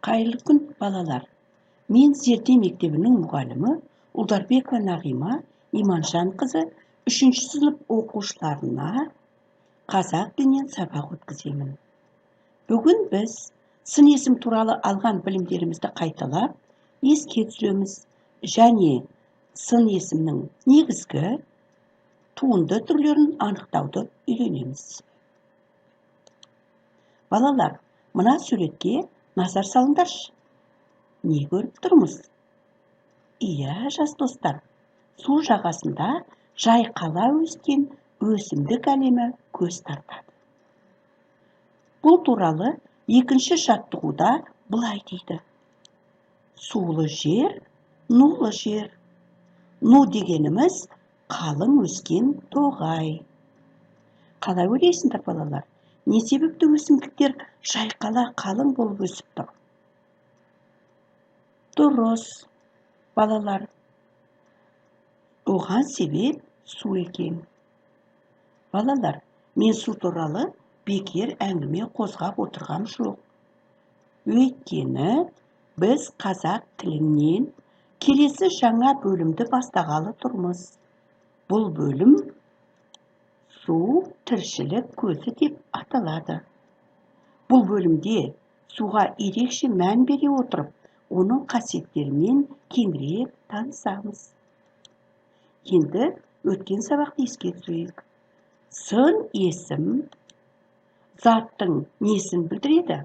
Қайырлы күн, балалар. Мен Зерде мектебінің мұғалімі Ұлдарбекова Нағима Иманжанқызы 3-ші сынып оқушыларына қазақ тілінен сабақ өткіземін. Бүгін біз сын есім туралы алған білімдерімізді қайталап, еске түсіреміз және сын есімнің негізгі туынды түрлерін анықтауды үйренеміз. Балалар, мына суретке назар салыңдаршы. Не көріп тұрмыз? Иә, жас достар, су жағасында жайқала өскен өсімдік әлемі көз тартады. Бұл туралы екінші жаттығуда былай дейді. Сулы жер, нулы жер. Ну дегеніміз қалың өскен тоғай. Қалай ойлайсыңдар, балалар? Не себепті өсімдіктер жайқала қалың болып өсіп тұр? Дұрыс, балалар. Оған себеп су екен. Балалар, мен су туралы бекер әңгіме қозғап отырғам жоқ. Өйткені біз қазақ тілінен келесі жаңа бөлімді бастағалы тұрмыз. Бұл бөлім су тіршілік көзі деп аталады. Бұл бөлімде суға ерекше мән бере отырып, оның қасиеттерімен кеңірек танысамыз. Енді өткен сабақты еске түсірейік. Сын есім заттың несін білдіреді?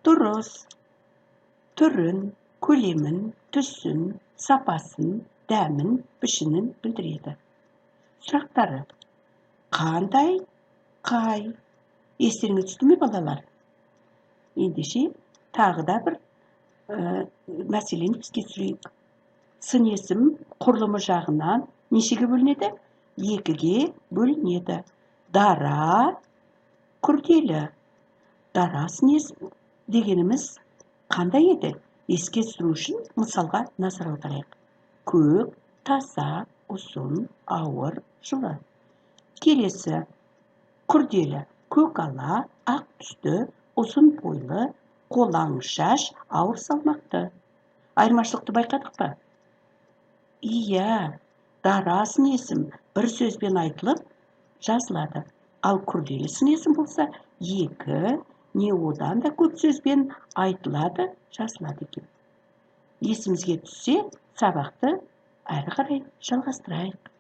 Дұрыс, түрін, көлемін, түсін, сапасын, дәмін, пішінін білдіреді. Сұрақтары: қандай, қай? Естеріңе түсті ме, балалар? Ендеше тағы да бір мәселені еске түсірейік. Сын есім құрылымы жағынан нешеге бөлінеді? Екіге бөлінеді. Дара, күрделі. Дара сын есім дегеніміз қандай еді? Еске түсіру үшін мысалға назар аударайық. Көк, таза, ұзын, ауыр, жылы. Келесі күрделі: көк ала, ақ түсті, ұзын бойлы, қолаң шаш, ауыр салмақты. Айырмашылықты байқадық па? Иә, дара сын есім бір сөзбен айтылып жазылады. Ал күрделі сын есім болса, екі не одан да көп сөзбен айтылады, жазылады екен. Есімізге түссе, сабақты әрі қарай жалғастырайық.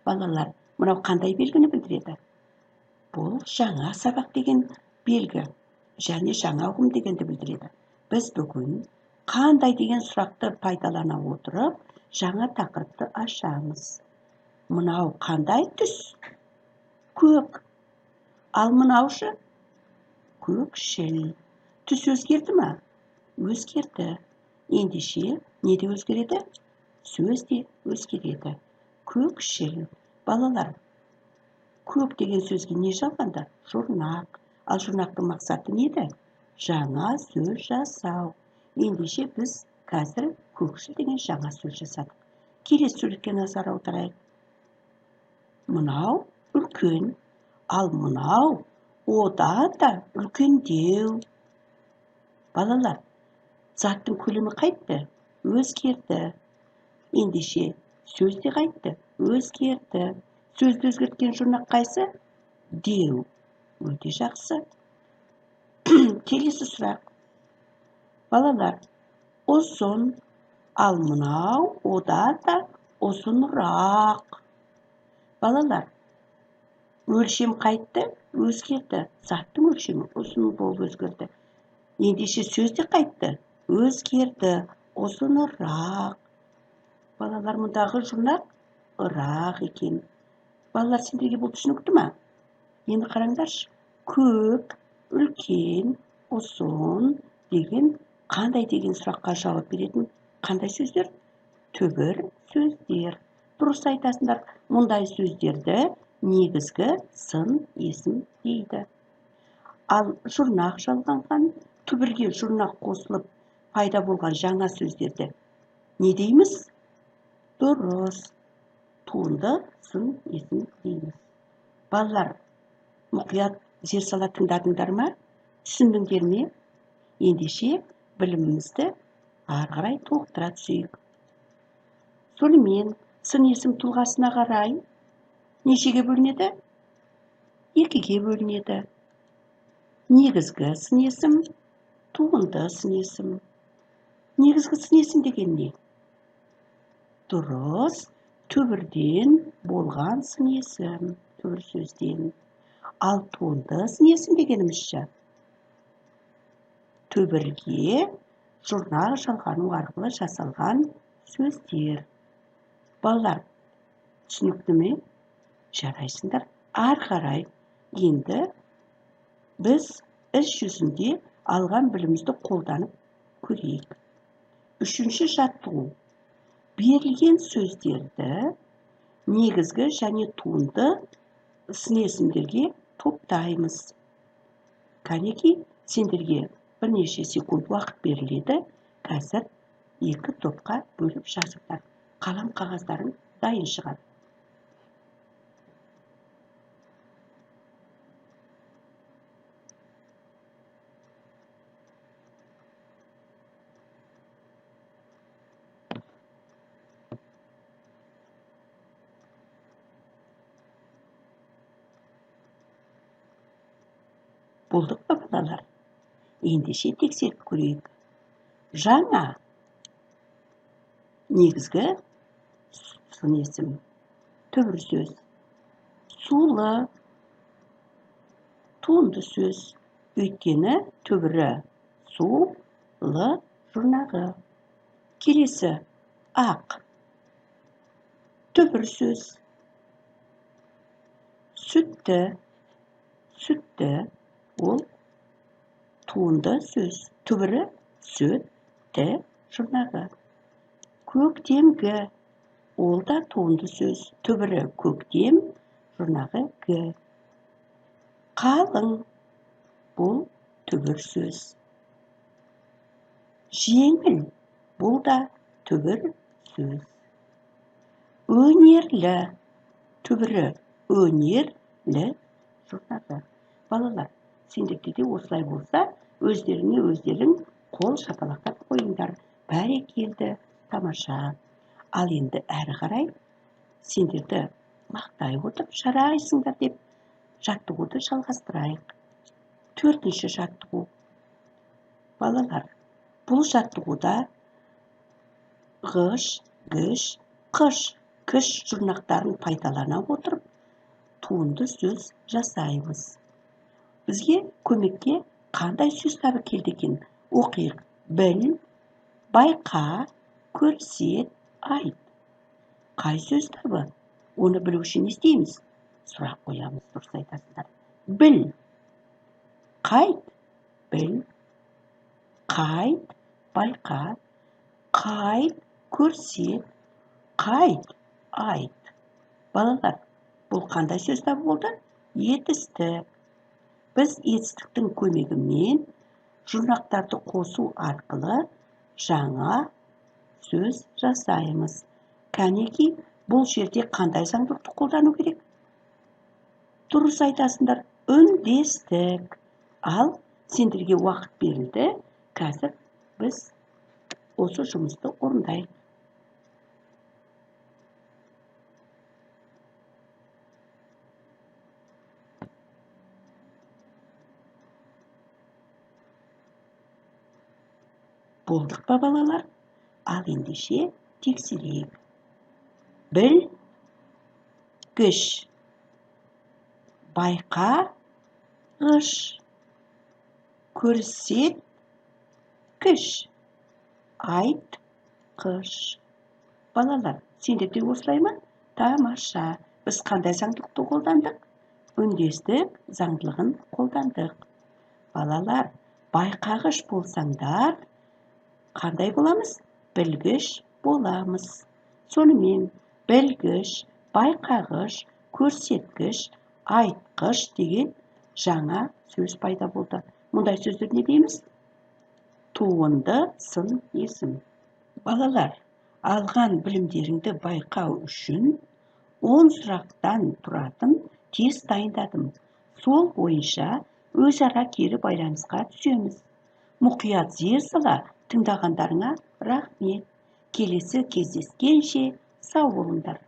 Балалар, мынау қандай белгіні білдіреді? Бұл жаңа сабақ деген белгі және жаңа ұғым дегенді білдіреді. Біз бүгін қандай деген сұрақты пайдалана отырып, жаңа тақырыпты ашамыз. Мынау қандай түс? Көк. Ал мынаушы? Көкшіл. Түс өзгерді ме? Өзгерді. Ендеше не де өзгереді? Сөз де өзгереді. Көкшіл. Балалар, көк деген сөзге не жалғанды? Жұрнақ. Ал жұрнақтың мақсаты не еді? Жаңа сөз жасау. Ендеше біз қазір көкшіл деген жаңа сөз жасадық. Келесі суретке назар аударайық. Мынау үлкен, ал мынау одан да үлкендеу. Балалар, заттың көлемі қайтты? Өзгерді. Ендеше сөз де қайтты? Өзгерді. Сөзді өзгерткен жұрнақ қайсы? Деу. Өте жақсы. Келесі сұрақ. Балалар, ұзын, ал мынау одан да ұзынырақ. Балалар, өлшем қайтты? Өзгерді. Заттың өлшемі ұзын болып өзгерді. Ендеше сөз де қайтты? Өзгерді. Ұзынырақ. Балалар, мұндағы жұрнақ ырақ екен. Балалар, сендерге бұл түсінікті ме? Енді қараңдаршы. Көк, үлкен, ұзын деген қандай деген сұраққа жауап беретін қандай сөздер? Түбір сөздер. Дұрыс айтасыңдар. Мұндай сөздерді негізгі сын есім дейді. Ал жұрнақ жалғанған, түбірге жұрнақ қосылып пайда болған жаңа сөздерді не дейміз? Дұрыс, туынды сын есім дейміз. Балалар, мұқият зер сала тыңдадыңдар ма? Түсіндіңдер ме? Ендеше білімімізді ары қарай толықтыра түсейік. Сонымен сын есім тұлғасына қарай нешеге бөлінеді? Екіге бөлінеді. Негізгі сын есім, туынды сын есім. Негізгі сын есім деген не? Дұрыс, түбірден болған сын есім, түбір сөзден. Ал туынды сын есім дегенімізше түбірге жұрнақ жалғану арқылы жасалған сөздер. Балалар, түсінікті ме? Жарайсыңдар. Ары қарай енді біз іс жүзінде алған білімімізді қолданып көрейік. Үшінші жаттығу. Берілген сөздерді негізгі және туынды сын есімдерге топтаймыз. Кәнекей, сендерге бірнеше секунд уақыт беріледі. Қазір екі топқа бөліп жазыңдар. Қалам қағаздарың дайын шығар. Болдық па, балалар? Ендеше тексеріп көрейік. Жаңа негізгі сын есім, түбір сөз. Сулы туынды сөз, өйткені түбірі су, лы жұрнағы. Келесі ақ түбір сөз. Сүтті, сүтті ол туынды сөз, түбірі сүт, ті жұрнағы. Көктемгі ол да туынды сөз, түбірі көктем, жұрнағы г. Қалың бұл түбір сөз. Жеңіл бұл да түбір сөз. Өнерлі түбірі өнерлі жұрнағы. Балалар, сендерде де осылай болса, өздеріңе өздерің қол шапалақтап қойыңдар. Бәрекелді, тамаша. Ал енді әрі қарай сендерді мақтай отырып жарайсыңдар деп жаттығуды жалғастырайық. Төртінші жаттығу. Балалар, бұл жаттығуда ғыш, гіш, қыш, кіш жұрнақтарын пайдалана отырып туынды сөз жасаймыз. Бізге көмекке қандай сөз табы келді екен? Оқиық. Біл, байқа, көрсет, айт. Қай сөз табы? Оны білу үшін не істейміз? Сұрақ қоямыз, дұрыс айтасыңдар. Біл, қайт, біл, қайт, байқа, қайт, көрсет, қайт, айт. Балалар, бұл қандай сөз табы болды? Етістік. Біз етістіктің көмегімен жұрнақтарды қосу арқылы жаңа сөз жасаймыз. Кәнекей, бұл жерде қандай заңдылықты қолдану керек? Дұрыс айтасыңдар, үндестік. Ал сендерге уақыт берілді. Қазір біз осы жұмысты орындайық. Болдық па, балалар? Ал ендеше тексерейік. Біл, гіш, байқа, ғыш, көрсет, кіш, айт, қыш. Балалар, сендер де осылай ма? Тамаша. Біз қандай заңдылықты қолдандық? Үндестік заңдылығын қолдандық. Балалар, байқағыш болсаңдар, қандай боламыз? Білгіш боламыз. Сонымен білгіш, байқағыш, көрсеткіш, айтқыш деген жаңа сөз пайда болды. Мұндай сөздер не дейміз? Туынды сын есім. Балалар, алған білімдеріңді байқау үшін 10 сұрақтан тұратын тест дайындадым. Сол бойынша Өзара кері байланысқа түсеміз. Мұқият зер сала тыңдағандарыңа рахмет. Келесі кездескенше сау болыңдар.